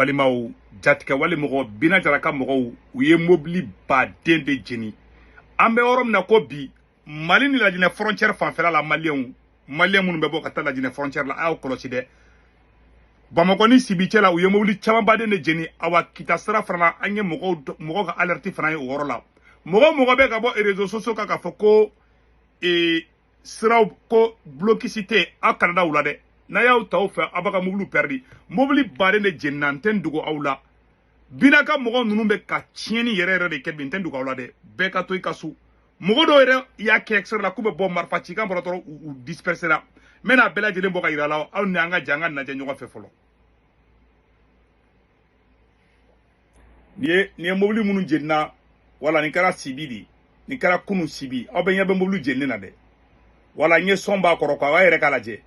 Balimaw, jatigɛ wale mɔgɔ Bina Jara ka mɔgɔw, u ye mobili baden de jeni. An bɛ yɔrɔ min na ko bi, Mali ni Lajinɛ frontière fanfɛla la, maliyɛnw, maliyɛn minnu bɛ bɔ ka taa Lajinɛ frontière la, a y'aw kɔlɔsi dɛ. Bamakɔ ni Sibi cɛ la, u ye mobili caman baden de jeni. Awa, Kita sira fana, an ye mɔgɔw mɔgɔw ka alerte fana ye o yɔrɔ la. Mɔgɔ mɔgɔ bɛ ka bɔ réseaux sociaux kan k'a fɔ ko siraw ko blocus tɛ, aw kana da u la dɛ. N'a y'aw ta aw fɛ, aw b'a ka mobili perdu. Mobili baden de jenina, n tɛ n dogo aw la. Bina ka mɔgɔ ninnu bɛ ka tiɲɛni yɛrɛ yɛrɛ de kɛ bi, n tɛ n dogo aw la dɛ. Bɛɛ ka to i ka so. Mɔgɔ dɔw yɛrɛ y'a kɛ extrait la k'u bɛ bɔ marifa cikan bɔra dɔrɔn, u disperser la. N bɛna bɛɛ lajɛlen bɔ ka yira la, aw ni an ka jɛ an ka lajɛ ɲɔgɔn fɛ fɔlɔ. Nin ye mobili minnu jenina, wala nin kɛra Sibi de, nin kɛra kunun Sibi. Aw bɛ ɲɛ bɛ mobili jeninen na dɛ. Wala n ye sɔn b'a kɔrɔ quoi, aw yɛrɛ k'a lajɛ.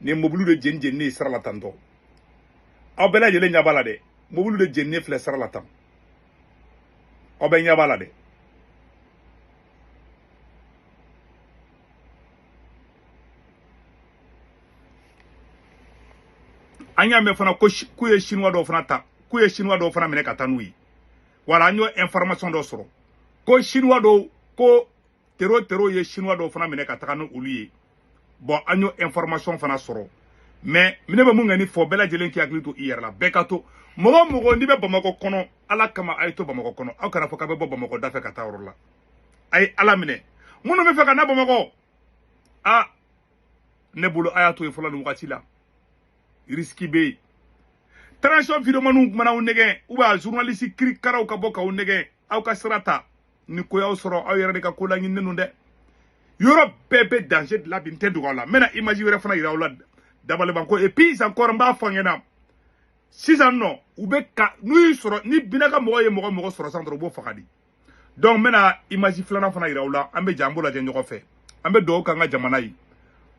Nin mobili de jeni jeninen ye sira la tantɔ. Aw bɛɛ lajɛlen ɲɛ b'a la dɛ. Mobili de jeninen filɛ sira la tan. Aw bɛɛ ɲɛ b'a la dɛ. An y'a mɛn fana ko k'u ye chinois dɔw fana ta, k'u ye chinois dɔw fana minɛ ka taa n'u ye. Wala an y'o information dɔ sɔrɔ ko chinois dɔw, ko terro ye chinois dɔw fana minɛ ka taga n'olu ye. Bon, an y'o information fana sɔrɔ. Mais ne bɛ mun kɛ ni fɔ, bɛɛ lajɛlen k'i hakili to i yɛrɛ la. Bɛɛ ka to, mɔgɔ mɔgɔ n'i bɛ Bamakɔ kɔnɔ, Ala kama a ye to Bamakɔ kɔnɔ. Aw kana fɔ k'a bɛ bɔ Bamakɔ da fɛ ka taa yɔrɔ la. A ye Ala minɛ. Minnu bɛ fɛ ka na Bamakɔ, a ne bolo a y'a to yen fɔlɔ nin wagati la. Risque bɛ yen. Transition vidéomanw mana aw nɛgɛn, ou bien journaliste kirikaraw ka bɔ k'aw nɛgɛn, aw ka sira ta. Ni ko y'aw sɔrɔ, aw yɛrɛ de ka ko laɲininen don dɛ. Yɔrɔ bɛɛ bɛ danger de la bi, n tɛ dogo aw la. N bɛna image wɛrɛ fana yira aw la dabaliban ko. Et puis encore, n b'a fɔ aw ɲɛna sisan nɔ, u bɛ ka n'u y'i sɔrɔ, ni Bina ka mɔgɔ ye mɔgɔ mɔgɔ sɔrɔ sisan dɔrɔn, u b'o faga de. Donc n bɛna image filanan fana yira aw la, an bɛ jɛ an b'o lajɛ ɲɔgɔn fɛ. An bɛ dugawu k'an ka jamana ye.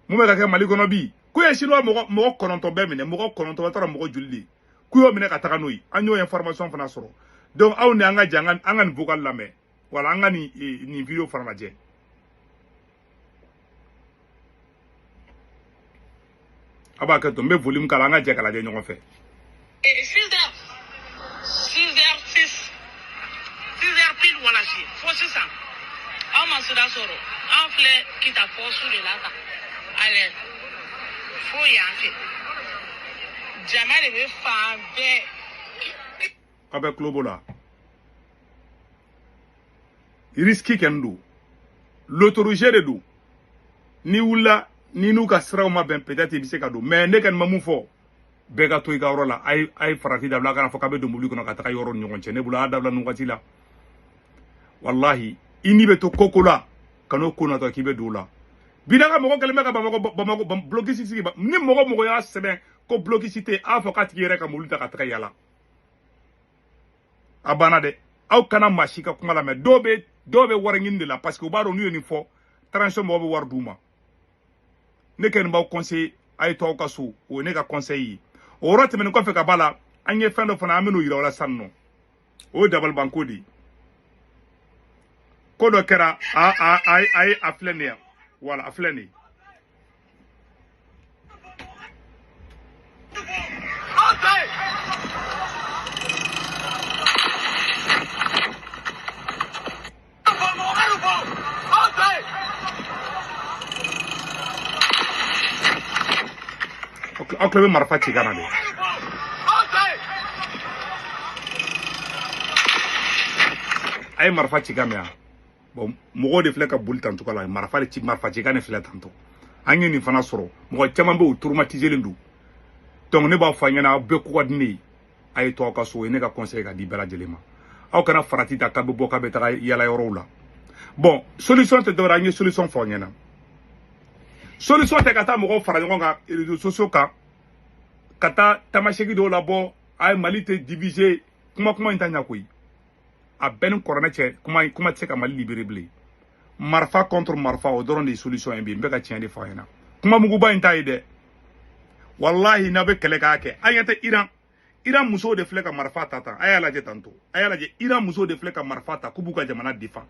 Mun bɛ ka kɛ Mali kɔnɔ bi? K'u ye chinois mɔgɔ mɔgɔ 9 bɛɛ minɛ, mɔgɔ 9 taara mɔgɔ joli de? K'u y'o minɛ ka taga n'o ye. An y'o information fana sɔrɔ. Donc aw ni an ka jɛ an ka nin vocal lamɛn. Wala an ka nin vidéo fana lajɛ. A b'a kɛ to, n bɛ volume k'a la, an ka jɛ ka lajɛ ɲɔgɔn fɛ. 6 heures, 6 heures 6, 6 heures pile, wala si fo sisan anw ma sira sɔrɔ. An filɛ Kita fɔ su de la tan alɛ fo yan fɛ, jama de bɛ fan bɛɛ. Aw bɛ tulo b'o la. Risque kɛni don, l'autoroute de don. N'i wulila ni n'u ka siraw ma bɛn, peut-être i bɛ se ka don. Mais ne kɔni ma mun fɔ, bɛɛ ka to i ka yɔrɔ la. A ye farati dabila, a kana fɔ k'a bɛ don mobili kɔnɔ ka taga yɔrɔ ni ɲɔgɔn cɛ. Ne bolo, a y'a dabila nin wagati la. Walahi, i ni bɛ to koko la, ka n'o ko natɔ k'i bɛ don o la. Bina ka mɔgɔ kɛlen bɛ ka Bamakɔ blocus sigi. Ni mɔgɔ mɔgɔ y'a sɛbɛn ko blocus tɛ, a fɔ k'a tigi yɛrɛ ka mobili ta ka taga yala. A banna dɛ. Aw kana maa si ka kuma lamɛn. Dɔw bɛ wari ɲini de la, parce que u b'a dɔn n'u ye nin fɔ, transition mɔgɔw bɛ wari d'u ma. Ne kɔni b'aw conseiller, a ye to aw ka so. O ye ne ka conseil ye. O yɔrɔ tɛmɛnen kɔfɛ ka b'a la, an ye fɛn dɔ fana, an bɛn'o yira aw la sisan nɔ. O ye dabalibanko de ye. Ko dɔ kɛra, a a a a ye, a filɛ nin ye. Wala a filɛ nin ye. Aw tulo bɛ marifa ci ka na dɛ. A ye marifa ci ka mɛn yan. Bon, mɔgɔw de filɛ ka boli tan cogo la, marifa de ci, marifa ci ka ne filɛ tantɔ. An ye nin fana sɔrɔ. Mɔgɔ caman bɛ yen, u traumatisé don. Donc ne b'a fɔ a ɲɛna, aw bɛɛ ko ka di ne ye, a ye to aw ka so. O ye ne ka conseil ka di bɛɛ lajɛlen ma. Aw kana farati ta k'a bɛ bɔ k'a bɛ taga yala yɔrɔw la. Bon, solution tɛ dɔwɛrɛ, an ye solution fɔ aw ɲɛna. Solution tɛ ka taa mɔgɔw fara ɲɔgɔn kan réseaux sociaux kan, ka taa tamasegi dɔw labɔ, a ye Mali tɛ diviser. Kuma kuma in ta ɲɛ koyi. A bɛɛ ni kɔrɔnɛ cɛ, kuma kuma tɛ se ka Mali libérer bilen. Marifa contre marifa, o dɔrɔn de ye solution ye bi. N bɛ ka tiɲɛ de fɔ aw ɲɛna. Kuma muguba in t'a ye dɛ. Walahi, n'aw bɛ kɛlɛ k'a kɛ, an ɲɛ tɛ Iran. Iran musow de filɛ ka marifa ta tan. A y'a lajɛ tantɔ, a y'a lajɛ, Iran musow de filɛ ka marifa ta k'u b'u ka jamana défend.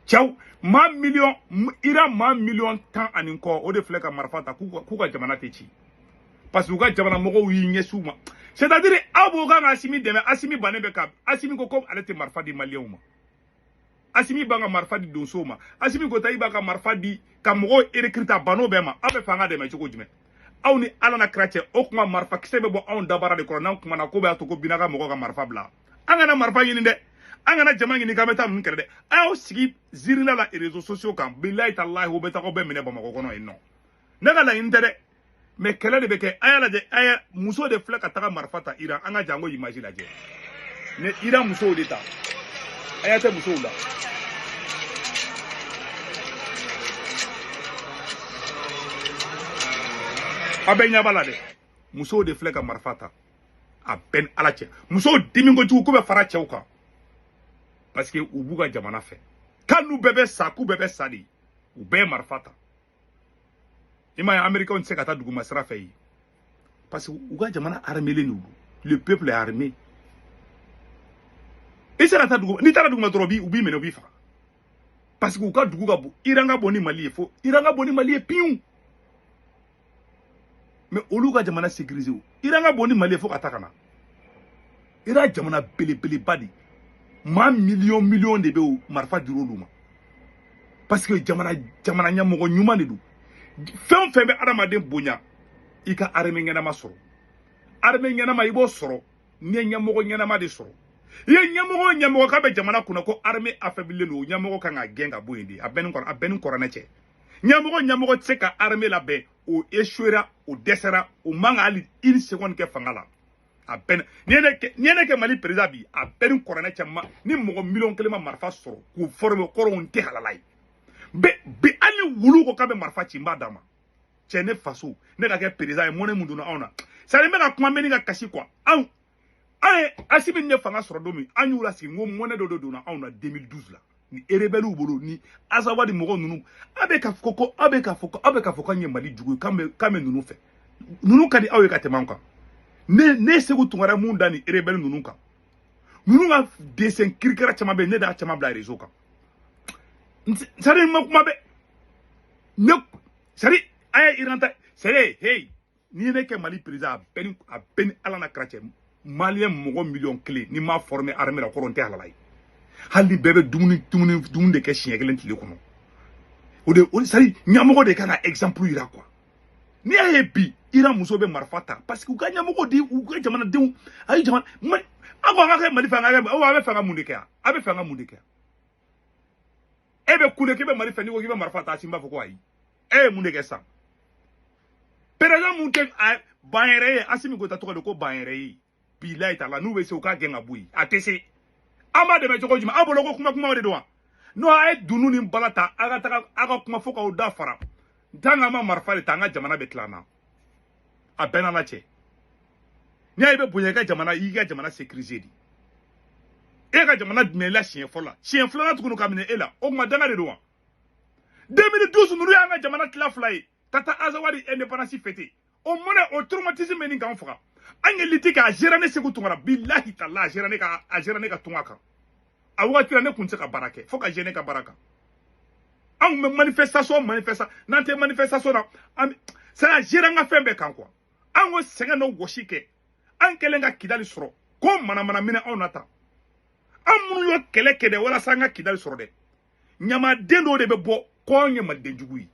Cɛw maa miliyɔn, Iran maa miliyɔn 10 ani kɔ, o de filɛ ka marifa ta k'u ka jamana tɛ ci, parce que u ka jamana mɔgɔw y'i ɲɛsin u ma. C'est-à-dire aw b'o kan ka Assimi dɛmɛ, Assimi bannen bɛ ka Assimi ko ko ale tɛ marifa di maliyɛnw ma. Assimi b'an ka marifa di donsow ma. Assimi ko ta i b'a ka marifa di ka mɔgɔw recruter, a ban'o bɛɛ ma. Aw bɛ fɛ an ka dɛmɛ cogo jumɛn? Aw ni Ala na kira cɛ, o kuma marifa kisɛ bɛ bɔ anw dabara de kɔrɔ n'an kumana ko b'a to ko bina ka mɔgɔw ka marifa bila. An kana marifa ɲini dɛ, an kana jama ɲini k'an bɛ taa ninnu kɛlɛ dɛ. A y'aw sigi zirila la réseaux sociaux kan, bilayi talahi, o bɛ taa aw bɛɛ minɛ Bamakɔ kɔnɔ yen nɔ. Ne ka laɲini tɛ dɛ, mais kɛlɛ de bɛ kɛ. A y'a lajɛ, a y'a muso de filɛ ka taga marifa ta Iran. An ka janko image lajɛ, ne Iran musow de ta, a y'a tɛ musow la. A bɛɛ ɲɛ b'a la dɛ, musow de filɛ ka marifa ta. A bɛɛ ni Ala cɛ, musow dimi kojugu k'u bɛ fara cɛw kan parce que u b'u ka jamana fɛ. K'an n'u bɛɛ bɛ sa, k'u bɛɛ bɛ sa de, u bɛɛ ye marifa ta. I m'a ye, Américains tɛ se ka taa duguma sira fɛ yen parce que u ka jamana armé len don, le peuple est armé. I sera taa dugu, n'i taara duguma dɔrɔn u b'i minɛ, u b'i faga parce que u ka dugu ka bon. Iran ka bon ni Mali ye, fo Iran ka bon ni Mali ye piwu. Mais olu ka jamana sécurisé o. Iran ka bon ni Mali ye fo ka taa ka na. Iran jamana belebeleba de, maa miliyɔn miliyɔn de bɛ o marifa dir'olu ma parce que jamana jamana ɲɛmɔgɔ ɲuman de don. Fɛn o fɛn bɛ adamaden bonya, i ka armée ɲɛnama sɔrɔ. Armée ɲɛnama i b'o sɔrɔ n'i ye ɲɛmɔgɔ ɲɛnama de sɔrɔ. I ye ɲɛmɔgɔ o ɲɛmɔgɔ k'a bɛ jamana kunna ko armée affaiblilen don, o ɲɛmɔgɔ kan ka gɛn ka bɔ yen de. A bɛɛ ni kɔrɔnɛ cɛ. Ɲɛmɔgɔ ɲɛmɔgɔ tɛ se ka armée labɛn, o échouera, o dɛsɛra, o man ka hali une seconde kɛ fanga la. A bɛɛ ni ye ne kɛ Mali président bi, a bɛɛ ni kɔrɔnɛ cɛ ma ni mɔgɔ miliyɔn kelen ma marifa sɔrɔ k'u former, kɔrɔw n tɛ halala ye. Bi hali ni wulu ko k'a bɛ marifa ci, n b'a d'a ma. Cɛ, ne faso, ne ka kɛ président ye, mɔnɛ mun donna anw na. C'est à dire n bɛ ka kuma mɛnni ka kasi quoi. Anw an ye Assimi ne fanga sɔrɔ don min, an y'u lasigi n ko mɔnɛ dɔ de donna anw na 2012 la. Ni rebelles bolo ni Azawadi mɔgɔ ninnu, a bɛ ka fɔ ko a bɛ ka fɔ ko a bɛ ka fɔ k'an ye Mali jugu ye, k'an bɛ ninnu fɛ. Ninnu ka di aw ye ka tɛmɛ anw kan. Ne Sékou Tounkara mun da ni rebelle ninnu kan, ninnu ka dessin kirikara caman bɛ yen, ne d'a caman bila réseau kan. C'est à dire n ma kuma bɛ ne, c'est à dire a ye Iran ta, c'est à dire hey, n'i ye ne kɛ Mali président, a bɛɛ ni Ala na kira cɛ, maliyɛn mɔgɔ miliyɔn kelen ni m'a formé armée la, kɔrɔ n tɛ halala ye. Hali ni bɛɛ bɛ dumuni de kɛ siɲɛ kelen tile kɔnɔ, o de c'est à dire ɲɛmɔgɔ de kan ka exemple yira quoi. N'i y'a ye bi Iran muso bɛ marifa ta parce que u ka ɲɛmɔgɔ di u ka jamanadenw, a ye jamana aw ko an ka kɛ Mali fɛ, an ka kɛ, aw bɛ fɛ ka mun de kɛ yan? A bɛ fɛ ka mun de kɛ? E bɛ kule k'e bɛ Mali fɛ, n'i ko k'i bɛ marifa ta, a si b'a fɔ ko ayi. E ye mun de kɛ sisan? Président mun tɛ ban yɛrɛ ye, Assimi Goïta tɔgɔ de ko ban yɛrɛ ye. Bilayi t'a la, n'u bɛ se u k'a gɛn ka bɔ yen, a tɛ se. An b'a dɛmɛ cogo jumɛn? Aw bolo ko kuma kumaw de don wa? N'o a ye dunun ni bala ta, a ka taga a ka kuma fo k'aw da fara. Tant qu'an ma marifa de ta, an ka jamana bɛ tila an na. A bɛɛ n'Ala cɛ. N'i y'a ye i bɛ bonya i ka jamana, i ka jamana sécuriser de. E ka jamana minɛ i la siɲɛ fɔlɔ la, siɲɛ filanan tuguni ka minɛ e la, o tuma danga de don wa? 2012 ninnu y'an ka jamana tila fila ye ka taa Azawadi indépendance fêter. O mɔnɛ, o traumatisme bɛ nin k'an faga. An ye lutte kɛ, a géré ne Sékou Tounkara, bilahi tala, a géré ne ka, a géré ne ka tunga kan. A wagati la ne kun tɛ se ka baara kɛ fo ka gêner ka baara kan. An kun bɛ manifestation n'an tɛ manifestation na, an c'est à gérer an ka fɛn bɛɛ kan quoi. An ko sɛgɛn dɔ wɔsi kɛ, an kɛlen ka Kidali sɔrɔ ko manamana minɛ anw na tan. An minnu y'o kɛlɛ kɛ dɛ walasa an ka Kidali sɔrɔ dɛ, ɲamaden dɔw de bɛ bɔ ko anw ye malidenjugu ye.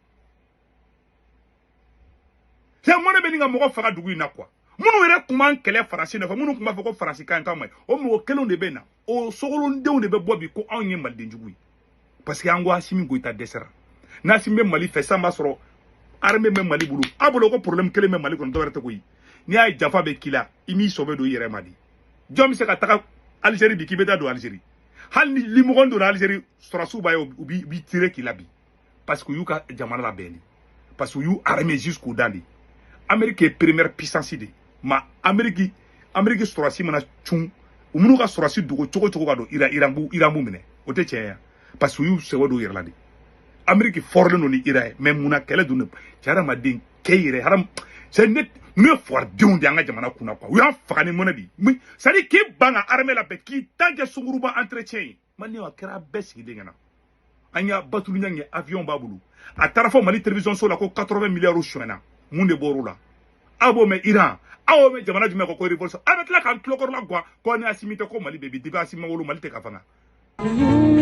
C'est mɔnɛ bɛ nin ka mɔgɔ faga dugu in na quoi. Minnu yɛrɛ tun b'an kɛlɛ Faransi nɔfɛ, minnu tun b'a fɔ ko Faransi ka ɲi k'anw ma ɲi, o mɔgɔ kelenw de bɛ na, o sogolondenw de bɛ bɔ bi ko anw ye malidenjugu ye. Parce que an ko Assimi Goïta dɛsɛra. N'Assimi bɛ Mali fɛ sisan, b'a sɔrɔ armée bɛ Mali bolo. A bolo ko problème kelen bɛ Mali kɔnɔ, dɔwɛrɛ tɛ koyi. N'i y'a ye janfa bɛ k'i la, i m'i sɔbɛ don i yɛrɛ ma de. Jɔn bɛ se ka taga Algérie bi k'i bɛ taa don Algérie? Hali ni limɔgɔ donna Algérie, sɔrɔsiw b'a ye, u b'i tirer k'i la bi. Parce que u y'u ka jamana labɛn de. Parce que u y'u armé jusqu'aux dents de. Amérique ye première puissance de. Ma Amérique sɔrɔsi mana cun, u minnu ka sɔrɔsi dogo cogo cogo ka don Iran b'u minɛ. O tɛ tiɲɛ ye. Parce que u y'u sɛbɛ don u yɛrɛ la de. Amérique fɔrɔlen don ni Iran ye, mais munna kɛlɛ dun cɛ hadamaden kɛ yɛrɛ hadam c'est ne ye fuwaridenw de y'an ka jamana kunna quoi. U y'an faga ni mɔnɛ de. C'est à dire k'i ban ka armée labɛn, k'i tan kɛ sunguruba entretien ye. Maliyɛnw, a kɛra bɛɛ sigilen ɲɛna. An y'a batulu ɲɛ avion b'a bolo. A taara fɔ Mali télévision so la ko 80 milliards sonyɛna. Mun de bɔr'o la? Aw b'o mɛn Iran, aw b'o mɛn jamana jumɛn ko révolution? Aw bɛ tila k'an tulokɔrɔla guwan ko ni Asimi tɛ, ko Mali bɛ bi. Depuis Asimi ma wolo, Mali tɛ ka fanga.